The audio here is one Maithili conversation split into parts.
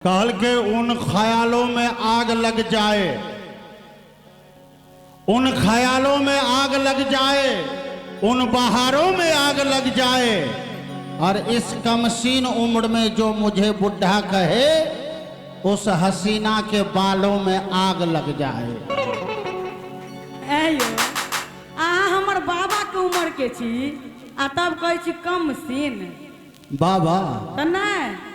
कहलकै उन ख्यालों में आग लग जाए, उन ख्यालों में आग लग जाए, उन बहारों में आग लग जाए, और इस कमसीन उम्र में जो मुझे बुढ़ा कहे उस हसीना के बालों में आग लग जाए। ऐ यौ, अहाँ हमर बाबा के उम्र के छी आ तब कहै छी कम सीन। बाबा तऽ नहि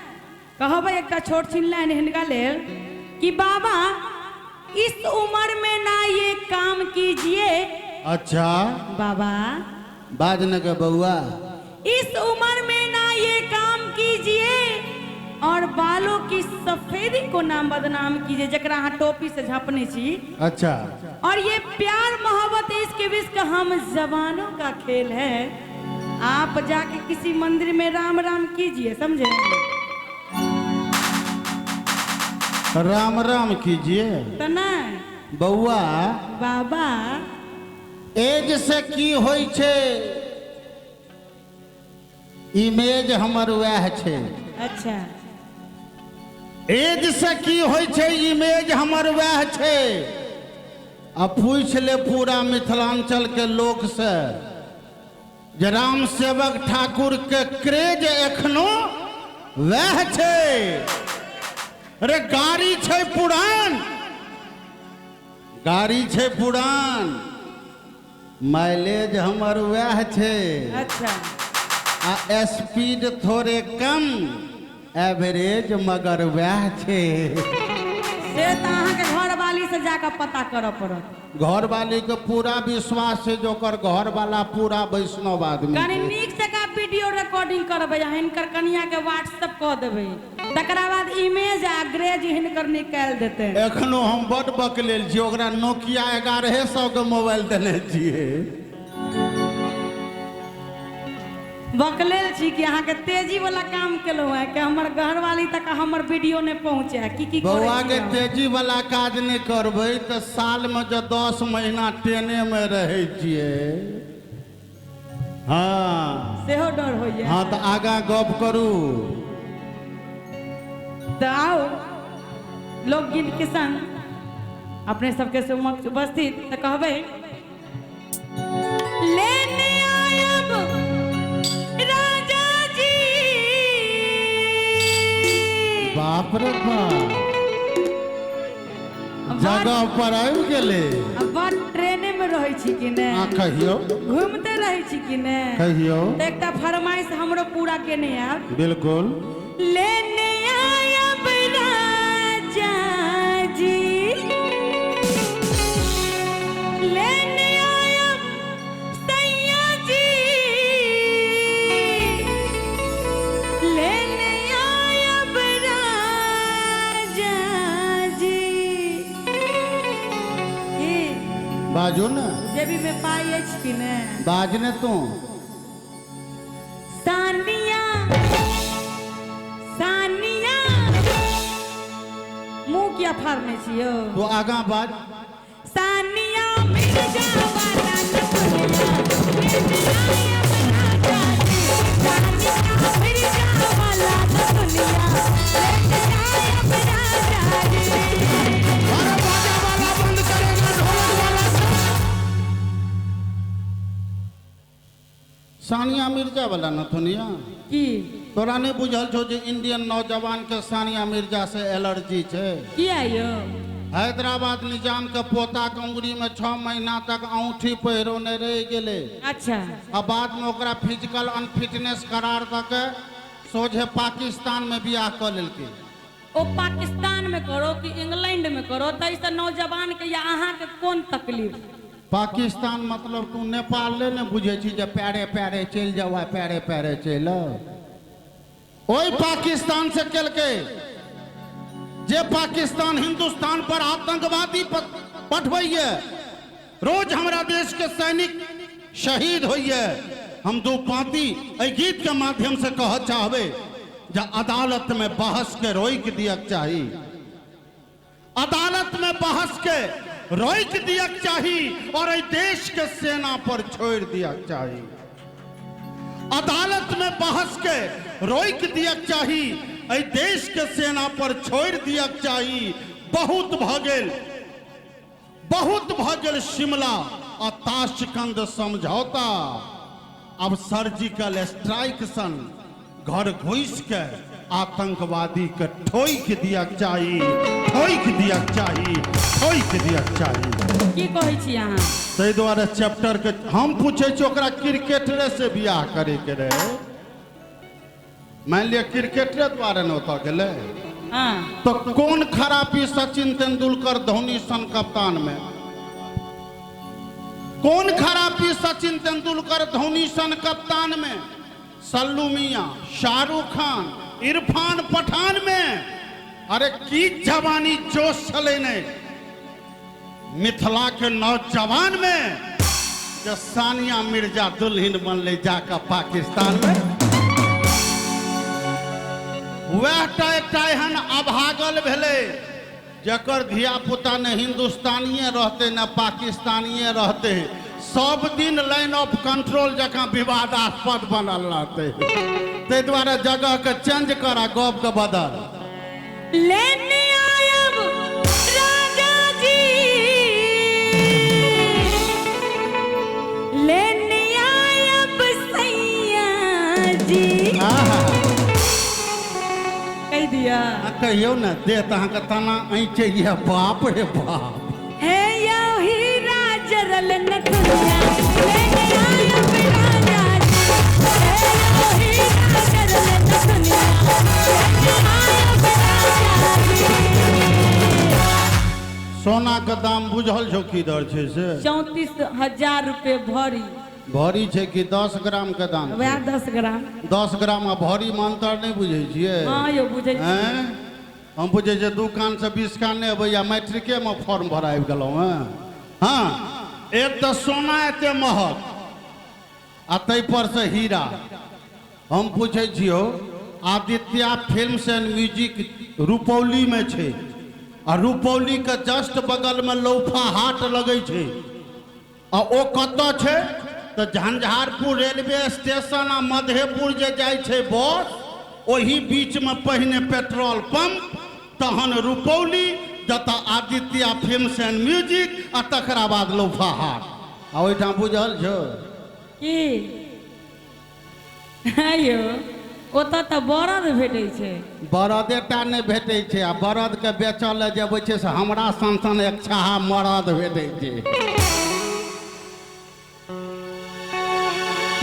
कहबै एकटा छोट छिन लाइन हिनका लेल कि बाबा इस उम्र में ना ये काम कीजिए। अच्छा बाबा बाज न के बउआ। इस उम्र में ना ये काम कीजिए और बालों की सफेदी को नाम बदनाम कीजिए, जकरा अहाँ टोपी से झपने छी। अच्छा। और ये प्यार मोहब्बत इश्क विश्क हम जवानों का खेल है, आप जाके किसी मंदिर में राम राम कीजिए, समझे? राम राम कीजिए तो नहीं बउआ। बाबा एज से की होई छे, इमेज हमर वएह छे। अच्छा। एज से की होई छे, इमेज हमर वएह छे। आ पूछ ले पूरा मिथिलांचल के लोक से जे राम सेवक ठाकुर के क्रेज एखनो वएह छे। अरे गाड़ी छे पुरान, गाड़ी छे पुरान, माइलेज हमर वएह छे। अच्छा। आ स्पीड थोड़े कम, एवरेज मगर वएह छे। से तऽ अहाँके घरवाली से जाकऽ पता करऽ पड़त। घरवाली के पूरा विश्वास छै जे ओकर घरवाला पूरा वैष्णव आदमी कनि छै। नीक जकाँ वीडियो रिकॉर्डिंग करबै आ हिनकर कनिया के व्हाट्सएप कऽ देबै, तकरा बाद इमेज आ ग्रेज हिनकर निकालि देतै। एखनो हम बड बकलेल छियै, ओकरा नोकिया 1100 के मोबाइल देने छियै। बकलेल छी कि अहाँके तेजी वाला काम केलहुँ हेँ कि हमर घरवाली तक हमर वीडियो नहि पहुँचे, की की करै बौआ छी के अहाँ? तेजी वाला काज नहि करबै तऽ साल में जे 10 महीना ट्रेने में रहै छियै। हाँ सेहो डर होइए। हाँ तऽ आगाँ गप करू। तऽ आउ लोकगीत के संग अपने सबके समक्ष उपस्थित तऽ कहबै लेने आयब राजा जी। बाप रे बाप, जगह पर आबि गेलै। बड़ ट्रेने में रहै छी कि ने? हाँ कहियौ। घूमते रहै छी कि ने? कहियौ। तऽ एकटा फरमाइश हमरो पूरा केने आयब। बिल्कुल। लेने आयब राजा जी, लेने आयब सैया जी, लेने आयब राजा जी। की बाजू ने। जेबी में पाइ अछि कि ने? बाज ने तू। सानिया सानिया मुँह किया फाड़ने छियौ? तू आगाँ बाज। सानिया मिर्जा वाला नकुलिया, लेने आयब राजा जी। सानिया मिर्जा वाला नकुलिया, लेने आयब राजा जी। अरे बाजा वाला बंद करेगा, ढोलक वाला। सानिया मिर्जा वाला नथुनिया की तोरा नहीं बुझल छौ जे इंडियन नौजवान के सानिया मिर्जा से एलर्जी छै? किया यौ? हैदराबाद निजाम के पोता के उंगरी में 6 महीना तक औंठी पहिरौने रहि गेलै। अच्छा। आ बाद में ओकरा फिजिकल अनफिटनेस करार दऽ के सोझे पाकिस्तान में बियाह कऽ लेलकै। ओ पाकिस्तान में करो कि इंग्लैंड में करो, ताहिसँ नौजवान के या अहाँके कोन तकलीफ? पाकिस्तान मतलब तू नेपाल ले ने बुझै छी जे पैरे पैरे चलि जाउ आ पैरे पैरे चलि आउ। ओहि पाकिस्तान से केलकै जे पाकिस्तान हिंदुस्तान पर आतंकवादी पठबैए, रोज हमरा देश के सैनिक शहीद होइए। हम दू पांति एहि गीत के माध्यम से कह चाहबै जे अदालत में बहस के रोकि दियक चाही, अदालत में बहस के रोकि दियक चाही और एहि देश के सेना पर छोड़ि दियक चाही। अदालत में बहस के रोकि दियक चाही एहि देश के सेना पर छोड़ि दियक चाही। बहुत भऽ गेल, बहुत भऽ गेल शिमला आ ताशकंद समझौता। अब सर्जिकल स्ट्राइक सन घर घुसि के आतंकवादी के ठोकि दियक चाही, ठोकि दियक चाही, ठोकि दियक चाही। की कहै छी अहाँ? ताहि दुआरे चैप्टर के हम पूछै छी, ओकरा क्रिकेटरे से बियाह करे के रहे? मानि लिअ क्रिकेटरे दुआरे ने ओतऽ गेलै। हाँ। तो कोन खराबी सचिन तेंदुलकर धोनी सन कप्तान में? कोन खराबी सचिन तेंदुलकर धोनी सन कप्तान में? सल्लू मियां, शाहरुख खान, इरफान पठान में अरे की जवानी जोश छलै ने मिथिला के नौजवान में, जे सानिया मिर्जा दुल्हन बनलै जाकऽ पाकिस्तान में। वएह टा एकटा एहन अभागल भेलै जकर धिया पुता ने हिंदुस्तानिये रहते ने पाकिस्तानिये रहते, सब दिन लाइन ऑफ कंट्रोल जकाँ विवादास्पद बनल रहते। ताहि दुआरे जगह के चेंज कर आ गप के बदल। लेने आयब राजा जी, लेने आयब सैया जी। आहा। कहि दिया। आ कहियौ ने, देह तऽ अहाँके तना ऐंचैया, बाप रे बाप। हे यौ हीरा जरल न दुनिया, लेने आयब राजा जी। हे यौ हीरा जरल न दुनिया, लेने आयब राजा जी। सोना के दाम बुझल छौ की दर छै से? 34,000 रुपये भरी। भरी छै कि 10 ग्राम के दाम छै? वएह 10 ग्राम। 10 ग्राम आ भरी मे अंतर नहि बुझै छियै? हँ यौ बुझै छियै। हैं? हम बुझै छियै 2 कान से 20 कान नहि अबैया, मैट्रिके मे फॉर्म भरा आबि गेलहुँ। हँ हँ, एक तऽ सोना एते महग आ ताहि पर से हीरा। हम पूछै छियौ, Aditya films and music Rupauli में छै आ रुपौली के जस्ट बगल में लौफा हाट लगै छै आ ओ कतऽ छै? तऽ झंझारपुर रेलवे स्टेशन आ मधेपुर जे जाइ छै बस, ओही बीच में पहिने पेट्रोल पंप, तहन रुपौली, जतऽ आदित्य फिल्म्स एंड म्यूजिक आ तकरा बाद लौफा हाट। आ ओहिठाम बुझल छौ की? हँ यौ, ओतऽ तऽ बरद भेटै छै। बरदे टा नहि भेटै छै, आ बरद के बेचऽ लए जे अबै छै से हमरा सन सन एकछाहा मरद भेटै छै।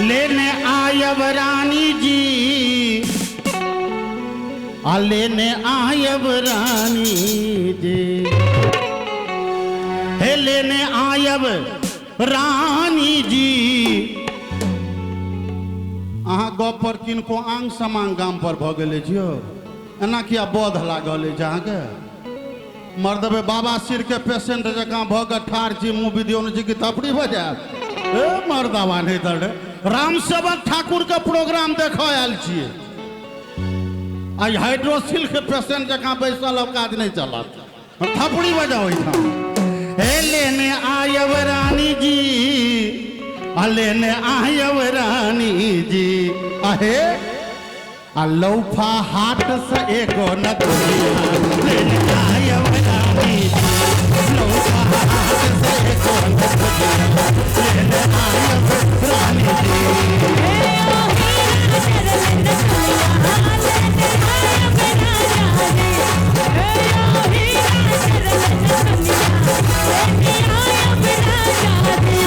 लेने आयब रानी जी, आ लेने आयब रानी जी, हे लेने आयब रानी जी। अहाँ गप पर किनको आंग समांग गाम पर भऽ गेल अछि यौ? एना किया बध लागल अछि अहाँके? मर्दबे बाबा सिर के पेशेंट जकाँ भऽ कऽ ठाढ़ छी, मुँह बिदियौने छी कि थपड़ी बजायब? ए मर्दाबा नहि दर्द। रामसेवक ठाकुर के प्रोग्राम देखऽ आयल छियै, आइ हाइड्रोसिल के पेशेंट जकाँ बैसल अब काज नहि चलत, थपड़ी बजाउ एहिठाम। हे लेने आयब रानी जी, आ लेने आयब रानी जी, आहे आ लौफा हाट से एगो न दुनिया, लेने आयब रानी जी, लौफा हाट से एगो न दुनिया, लेने आयब रानी जी। हे यौ हीरा जरल न दुनिया, लेने आयब राजा जी। हे यौ हीरा जरल न दुनिया, लेने आयब राजा जी।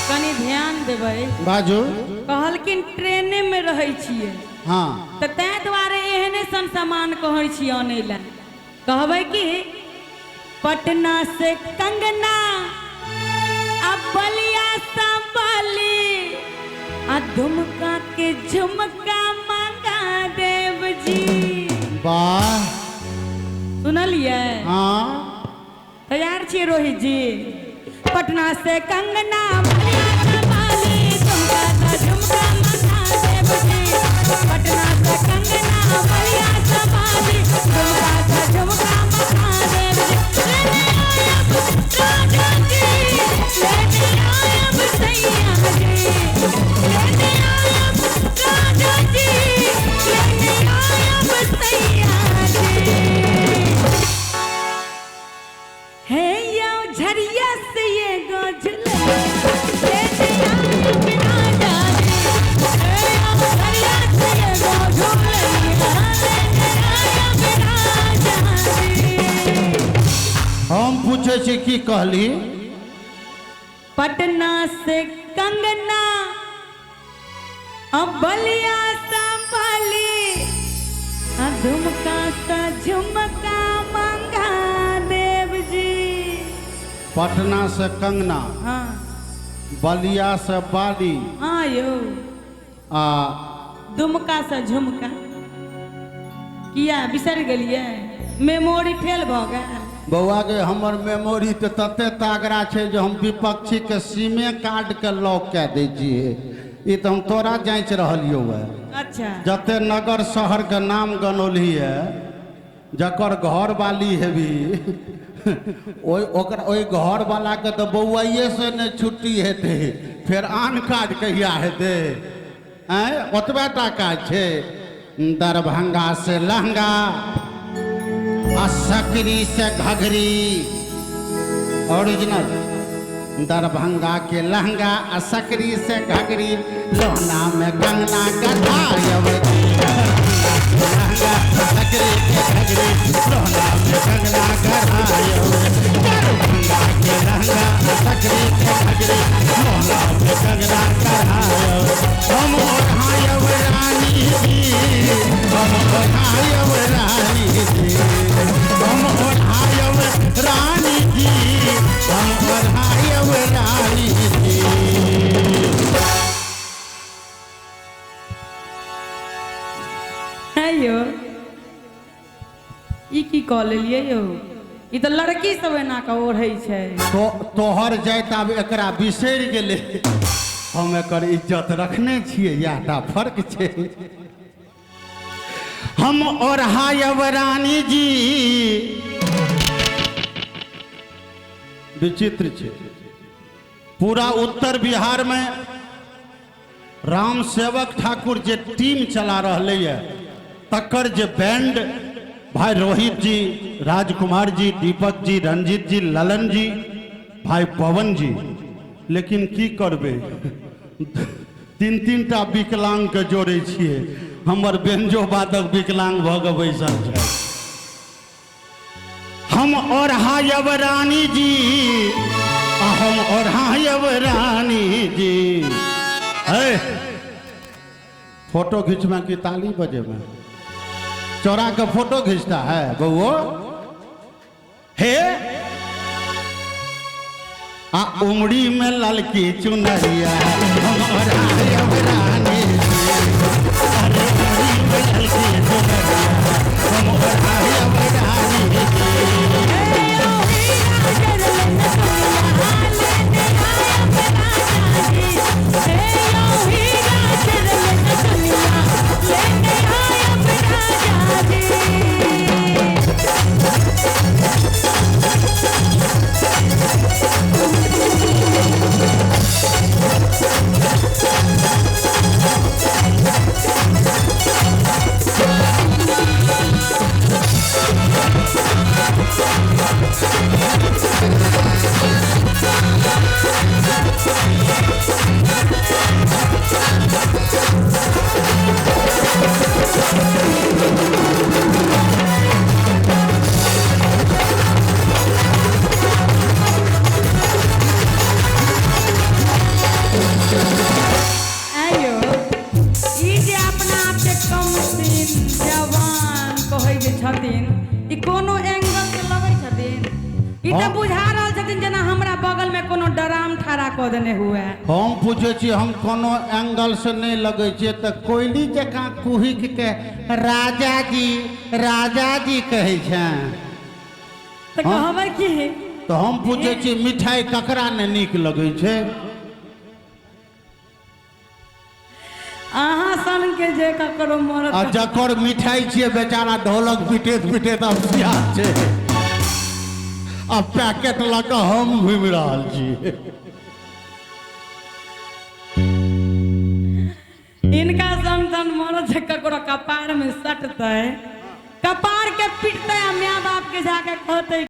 कनि ध्यान देबै। बाजू। कहलखिन ट्रेने में रहै छियै। हाँ। तऽ ताहि दुआरे एहने सन सामान कहै छी अनै लए। कहबै कि पटना से कंगना अब बलिया संभाली आ दुमका के झुमका मंगा देव जी। वाह। सुनलिए? हाँ। तैयार छियै रोहित जी? पटना से कंगना बलिया संभाली दुमका सा झुमका मंगा देव जी। पटना से कंगना बलिया संभाली दुमका सा झुमका मंगा देव जी। लेने आयब राजा जी, लेने आयब सैया जी, लेने आयब राजा जी, लेने आयब सैया जी। हे यो झरिया से ये गोझला लेने आयब राजा जी। हे यो झरिया से ये गोझला लेने आयब राजा जी। हम पूछे छी की कहली? पटना से कंगना अब बलिया संभाली आ दुमका सा झुमका मंगा देव जी। पटना से कंगना, हाँ, बलिया से बाली, हाँ यो आ दुमका सा झुमका। किया बिसर गेलिए? मेमोरी फेल भ गेल। बौआ के हमर मेमोरी तो तते तागड़ा छै जे हम विपक्षी के सिमे कार्ड के लॉक कए दै छियै। ई तो हम तोरा जाँच रहलियौ है। अच्छा। जते नगर शहर के नाम गनौलही है, जकर घर वाली हेबी ओहि ओकर ओहि घर वाला के तो बौआइए से नहि छुट्टी हेतै, फेर आन काज कहिया हेतै? आँय, ओतबे टा काज छै। दरभंगा से लहंगा आ सकरी से घघरी, ओरिजिनल। दरभंगा के लहंगा आ सकरी से घघरी, लोहना में कंगना गढ़ायब। लहंगा सकरी के घघरी, लोहना में कंगना गढ़ायब। दरभंगा के लहंगा आ सकरी के घघरी, लोहना में कंगना गढ़ायब। हम ओढ़ायब रानी जी, हम ओढ़ायब रानी जी, हम ओढ़ायब रानी जी, हम ओढ़ायब रानी जी। है यो ई की कऽ लेलियै यौ? ई तऽ लड़की सब एना कऽ ओढ़ै छै। तो तोहर जाइत आब एकरा बिसरि गेलै, हम एकर इज्जत रखने छियै, इएह टा फर्क छै। हम ओढ़ायब रानी जी। विचित्र छै, पूरा उत्तर बिहार में राम सेवक ठाकुर जे टीम चला रहलै है, तकर जे बैंड भाई रोहित जी, राजकुमार जी, दीपक जी, रंजीत जी, ललन जी, भाई पवन जी, लेकिन की करबै, तीन तीन टा विकलांग के जोड़ै छियै। हमर व्यंजो वादक विकलांग भऽ कऽ बैसल छै। हम ओढ़ायब रानी जी, आ हम ओढ़ायब रानी जी। है फोटो खींचमे कि ताली बजेमे? चोरा के फोटो खींचता है बउओ। हे आ उमड़ी में ललकी चुनरिया, हम ओढ़ायब रानी जी। अरे उमड़ी में ललकी चुनरिया, हम ओढ़ायब रानी जी। हे यो हीरा जरल नथुनिया लेने आयब राजा जी। हे यो हीरा जरल नथुनिया लेने आयब राजा जी। आयो ई जे अपना आपके कम सीन जवान कहै जे छथिन, ई कोनो एंगल से लगै छथिन? ई तऽ हाँ। बुझा रहल छथिन जेना हमरा बगल में कोनो डराम ठड़ा कऽ देने हुए। हम पूछै छी, हम कोनो एंगल से नहि लगै छियै तऽ कोयली जकाँ कुहिक के राजा जी राजा जी कहै छै। तऽ हाँ। कहबै की? तऽ हम पूछै छी, मिठाई ककरा ने नीक लगै छै? अहाँ सन के जे ककरो मरत। आ जकर मिठाई छियै बेचारा ढोलक पिटैत पिटैत अब सियार छै, आ पैकेट लऽ कऽ हम घुमि रहल छी। इनका सन सन मरत जे ककरो कपार में सटतै, कपार के पिटतै आ माय बाप के जाके कहतै।